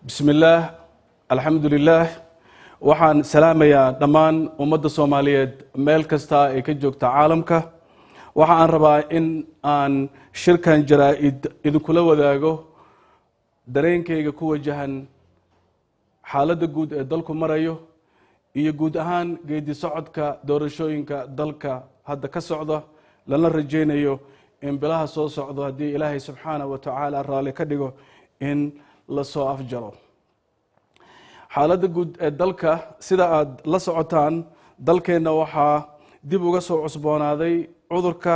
Bismillaah, alxamdulilaah. Waxaan salaamayaa dhammaan ummadda Soomaaliyeed meel kasta ay ka joogta caalamka. Waxa aan rabaa in aan shirkan jaraa-id idinkula wadaago dareenkayga ku wajahan xaaladda guud ee dalku marayo iyo guud ahaan geedi socodka doorashooyinka dalka hadda ka socda, lana rajaynayo in bilaha soo socdo, haddii Ilaahay subxaana wa tacaala raalli ka dhigo, in lasoo afjaro. Xaaladda guud ee dalka, sida aada la socotaan, dalkeenna waxaa dib uga soo cusboonaaday cudurka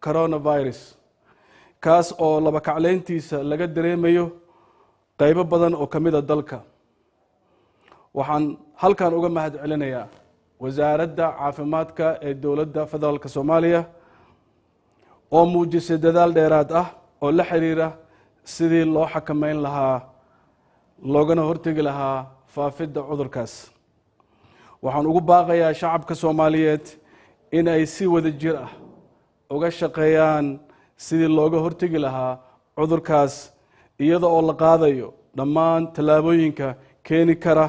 coronavirus, kaas oo laba kacleyntiisa laga dareemayo qeybo badan oo ka mida dalka. Waxaan halkan uga mahad celinayaa Wasaaradda Caafimaadka ee Dowladda Federaalka Soomaaliya oo muujisay dadaal dheeraad ah oo la xiriira sidii loo xakameyn lahaa loogana hortegi lahaa faafidda cudurkaas. Waxaan ugu baaqayaa shacabka Soomaaliyeed in ay si wada jir ah uga shaqeeyaan sidii looga hortegi lahaa cudurkaas, iyada oo la qaadayo dhammaan tallaabooyinka keeni kara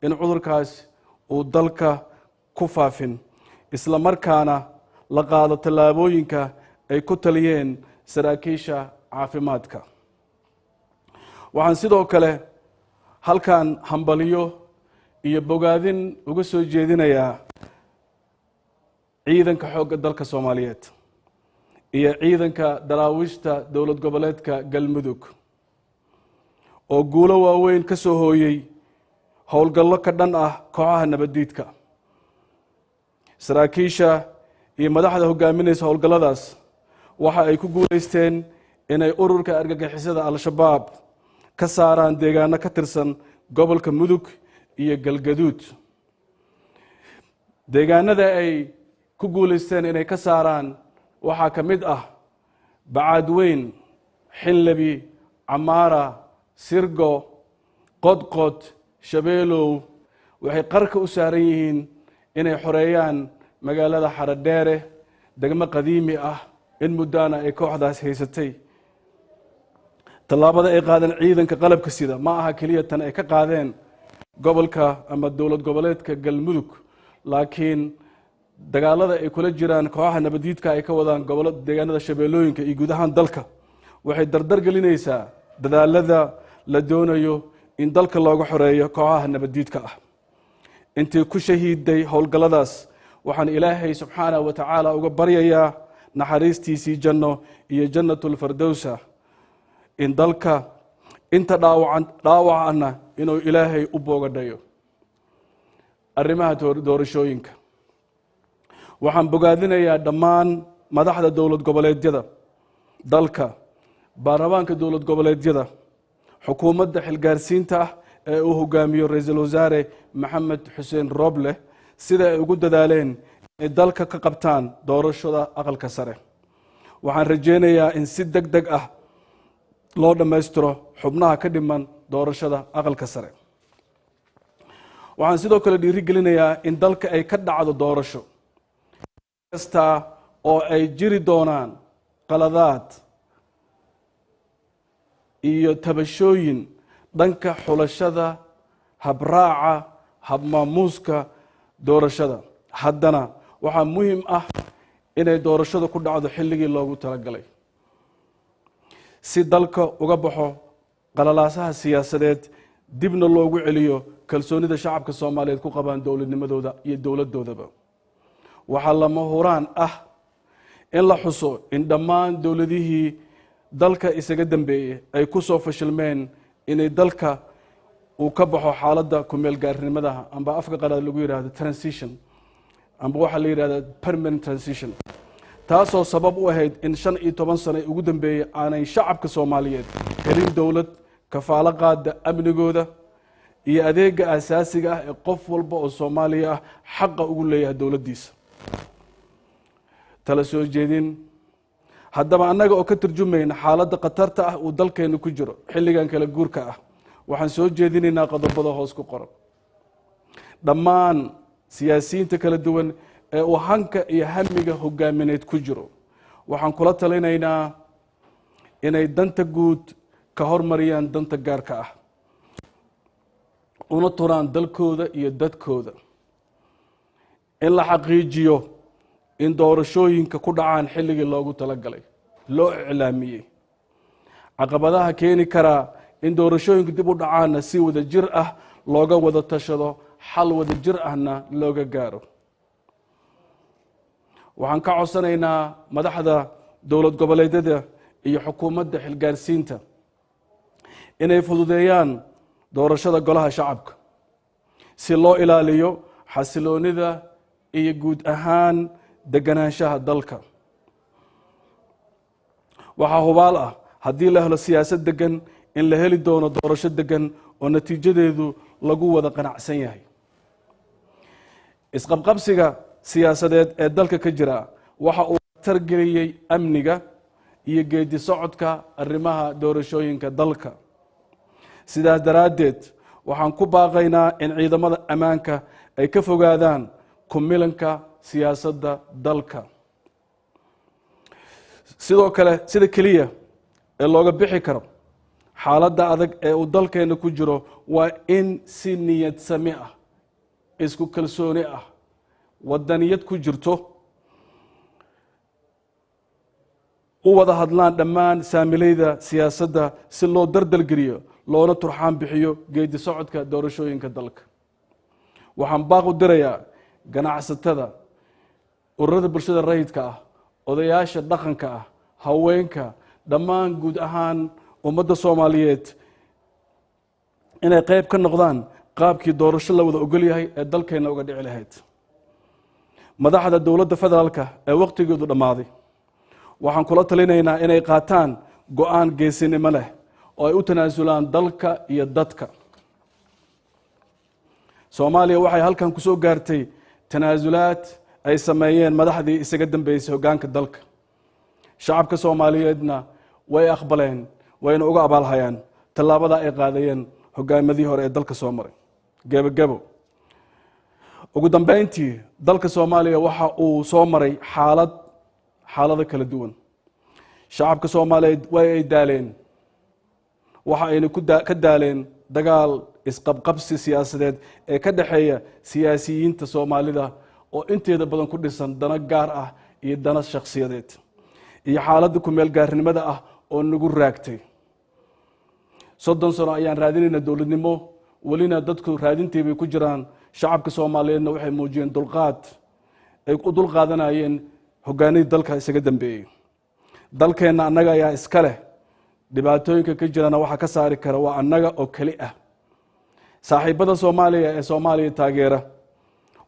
in cudurkaas uu dalka ku faafin, isla markaana la qaado tallaabooyinka ay ku taliyeen saraakiisha caafimaadka. Waxaan sidoo kale halkan hambaliyo iyo bogaadin uga soo jeedinayaa ciidanka xoogga dalka Soomaaliyeed iyo ciidanka Daraawiishta Dowlad Goboleedka Galmudug oo guulo waaweyn ka soo hooyey howlgallo ka dhan ah kooxaha nabaddiidka. Saraakiisha iyo madaxda hogaaminaysa howlgalladaas waxa ay ku guulaysteen inay ururka argagixisada Al-Shabaab ka saaraan deegaano ka tirsan gobolka Mudug iyo Galgaduud. Deegaanada ay ku guulaysteen inay ka saaraan waxaa ka mid ah Bacaadweyn, Xinlebi, Camaara, Sirgo, Qodqod, Shabeelow. Waxay qarka u saaran yihiin inay xoreeyaan magaalada Xaradheere, degmo qadiimi ah in muddaana ay kooxdaas haysatay. Tallaabada ay qaadeen ciidanka qalabka sida ma aha keliya tan ay ka qaadeen gobolka ama dowlad goboleedka Galmudug, laakiin dagaalada ay kula jiraan kooxaha nabadiidka ay ka wadaan gobolo deegaanada Shabeellooyinka iyo guud ahaan dalka waxay dardar gelinaysaa dadaalada la doonayo in dalka looga xoreeyo kooxaha nabadiidka ah. Intii ku shahiiday howlgalladaas waxaan Ilaahay subxaanahu wa tacaala uga baryayaa naxariistiisii janno iyo Jannatulfardowsa in dalka, inta dhaawacan dhaawacana inuu Ilaahay u boogadhayo. Arrimaha doorashooyinka, waxaan bogaadinayaa dhammaan madaxda dowlad goboleedyada dalka, baarlamaanka dowlad goboleedyada, xukuumadda xilgaarsiinta ah ee uu hogaamiyo Ra-iisul Wasaare Maxamed Xuseen Roble, sida ay ugu dadaaleen inay dalka ka qabtaan doorashada Aqalka Sare. Waxaan rajeynayaa in si deg deg ah loo dhammaystiro xubnaha ka dhiman doorashada Aqalka Sare. Waxaan sidoo kale dhiiri gelinayaa in dalka ay ka dhacdo doorasho kasta oo ay jiri doonaan qaladaad iyo tabashooyin dhanka xulashada, habraaca, habmaamuuska doorashada. Haddana waxaa muhiim ah inay doorashadu ku dhacdo xilligii loogu talagalay, si dalka uga baxo qalalaasaha siyaasadeed, dibna loogu celiyo kalsoonida shacabka Soomaaliyeed ku qabaan dowladnimadooda iyo dowladoodaba. Waxaa lama huraan ah in la xuso in dhammaan dowladihii dalka isaga dambeeyey ay ku soo fashilmeen inay dalka uu ka baxo xaaladda kumeel gaarnimadaha, amba afka qalaad lagu yidhahdo transition, amba waxaa la yidhahda permanent transition, taasoo sabab u ahayd in 15 sano ugu dambeeyey aanay shacabka Soomaaliyeed helin dowlad kafaalo qaada amnigooda iyo adeega asaasiga ah ee qof walba oo Soomaaliya ah xaqa ugu leeyahay dowladdiisa. Tala soo jeedin. Haddaba, annaga oo ka turjumayna xaaladda khatarta ah uu dalkeenu ku jiro xilligan kala guurka ah, waxaan soo jeedinaynaa qodobada hoos ku qoran. Dhammaan siyaasiyiinta kala duwan ee uu hanka iyo hamiga hogaamineed ku jiro waxaan kula talinaynaa inay danta guud ka hormariyaan danta gaarka ah. Una turaan dalkooda iyo dadkooda. In la xaqiijiyo in doorashooyinka ku dhacaan xilligii loogu talagalay, loo iclaamiyey. Caqabadaha keeni karaa in doorashooyinku dib u dhacaanna si wada jir ah looga wada tashado, xal wada jir ahna looga gaaro. Waxaan ka codsanaynaa madaxda dowlad goboleedyada iyo xukuumadda xilgaarsiinta inay fududeeyaan doorashada Golaha Shacabka si loo ilaaliyo xasiloonida iyo guud ahaan deganaanshaha dalka. Waxaa hubaal ah, haddii la helo siyaasad degan, in la heli doono doorasho degan oo natiijadeedu lagu wada qanacsan yahay. Isqabqabsiga siyaasadeed ee dalka ka jira waxa uu khatar geliyey amniga iyo geedi socodka arrimaha doorashooyinka dalka. Sidaas daraaddeed, waxaan ku baaqaynaa in ciidamada ammaanka ay ka fogaadaan kumilanka siyaasadda dalka. Sidoo kale, sida keliya ee looga bixi karo xaaladda adag ee uu dalkeena ku jiro waa in si niyad sami ah, isku kalsooni ah, wadaniyad ku jirto u wada hadlaan dhammaan saamilayda siyaasadda si loo dardalgeliyo loona turxaan bixiyo geedi socodka doorashooyinka dalka. Waxaan baaq u dirayaa ganacsatada, ururada bulshada rayidka ah, odayaasha dhaqanka ah, haweenka, dhammaan guud ahaan ummadda Soomaaliyeed inay qayb ka noqdaan qaabkii doorasho la wada ogol yahay ee dalkeenna uga dhici lahayd. Madaxda dowladda federaalka ee wakhtigeedu dhammaaday waxaan kula talinaynaa inay qaataan go-aan geesinimo leh oo ay u tanaasulaan dalka iyo dadka. Soomaaliya waxay halkan ku soo gaartay tanaasulaad ay sameeyeen madaxdii isaga dambeysay hoggaanka dalka. Shacabka Soomaaliyeedna way aqbaleen, wayna uga abaalhayaan tallaabada ay qaadayeen hogaamadii hore ee dalka soo maray. Gebagebo, ugu dambeyntii, dalka Soomaaliya waxa uu soo maray xaalado kala duwan. Shacabka Soomaaliyeed way ay daaleen. Waxa ayna ka daaleen dagaal, isqabqabsi siyaasadeed ee ka dhexeeya siyaasiyiinta Soomaalida oo inteeda badan ku dhisan dano gaar ah iyo dano shakhsiyadeed, iyo xaaladda kumeel gaarnimada ah oo nagu raagtay. 30 sano ayaan raadinayna dowladnimo, welina dadku raadintii bay ku jiraan. Shacabka Soomaaliyeedna waxay muujiyeen dulqaad ay u dulqaadanayeen hogaanidii dalka isaga dambeeyey. Dalkeenna annaga ayaa iska leh. Dhibaatooyinka ka jirana waxaa ka saari kara waa annaga oo keli ah. Saaxiibada Soomaaliya ee Soomaaliya taageera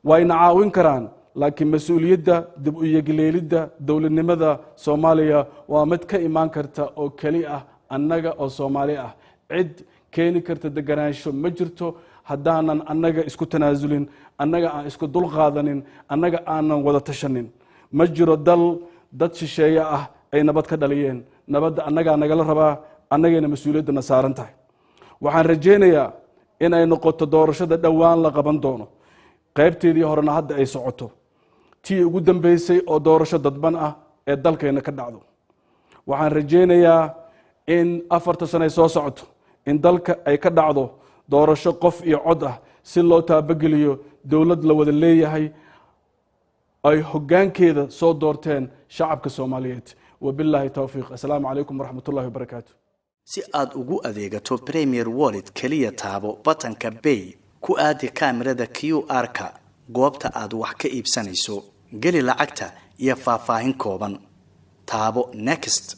wayna caawin karaan, laakiin mas-uuliyadda dib u yegleelidda dowladnimada Soomaaliya waa mid ka imaan karta oo keli ah annaga oo Soomaali ah. Cid keeni karta deganaansho ma jirto haddaanan annaga isku tanaasulin, annaga aan isku dulqaadanin, annaga aanan wada tashanin. Ma jiro dal dad shisheeye ah ay nabad ka dhaliyeen. Nabadda annagaa nagala rabaa, annagayna mas-uuliyaddana saaran tahay. Waxaan rajaynayaa in ay noqoto doorashada dhowaan la qaban doono, qaybteedii horena hadda ay socoto, tii ugu dambeysay oo doorasho dadban ah ee dalkeenna ka dhacdo. Waxaan rajaynayaa in 4ta sano ay soo socoto in dalka ay ka dhacdo doorasho qof iyo cod ah si loo taabageliyo dowlad la wada leeyahay, ay hoggaankeeda soo doorteen shacabka Soomaaliyeed. Wabilaahi towfiiq. Assalaamu calaykum waraxmat ullahi wabarakaatu. Si aad ugu adeegato Premier Wallet, keliya taabo batanka Bay, ku aadi kaamirada QR-ka goobta aad wax ka iibsanayso, geli lacagta iyo faahfaahin kooban, taabo Next,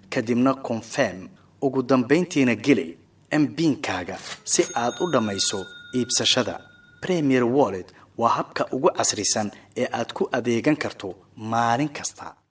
kadibna Confirm, ugu dambayntiina geli MPIN-kaaga si aad u dhammayso iibsashada. Premier Wallet waa habka ugu casrisan ee aad ku adeegan karto maalin kasta.